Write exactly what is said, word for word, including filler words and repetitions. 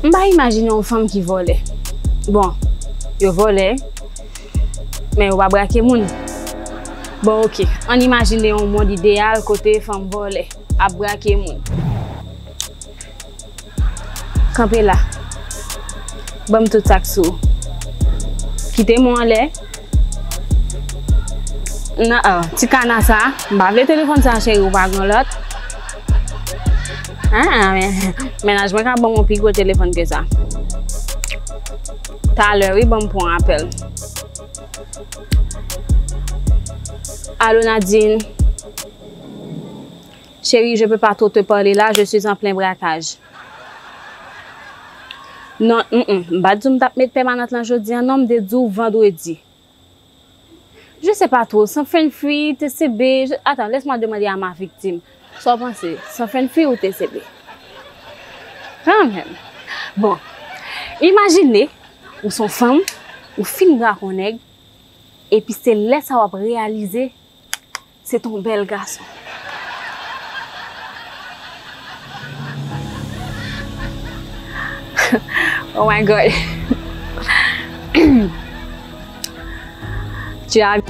M pa imajine yon fanm ki vòlè. Bon, yo vòlè, men yo pa brake moun. Bon, oke, ann imajine yon mond ideyal kote fanm vòlè ap brake moun. Kanpe la. Ban m tout sa k sou ou. Kite m anlè. Nan, oh, ti kana sa, m pa vle telefòn sa, cheri, ou pa gen lòt. Ah, men, mennaj mwen ka ban m yon pi gwo telefòn ke sa. Talè, wi, ban m pran apèl. Alo, Nadine. Chérie, je peux pas trop te parler là, je suis en plein braquage. Non, mm, mm, m pa t di w m t ap met pèmanant lan jodi a, non, m te di w vandredi. Je sais pas trop, San Fran Free, T C B, je, attends, laisse-moi demander à ma victime. Sa w panse, San Fran Free ou T C B? Kanmenm. Bon, imajine, ou se yon fanm, ou fin brake yon nèg, epi se lè sa w ap reyalize, se t on bèl gason. Oh my God. Tu as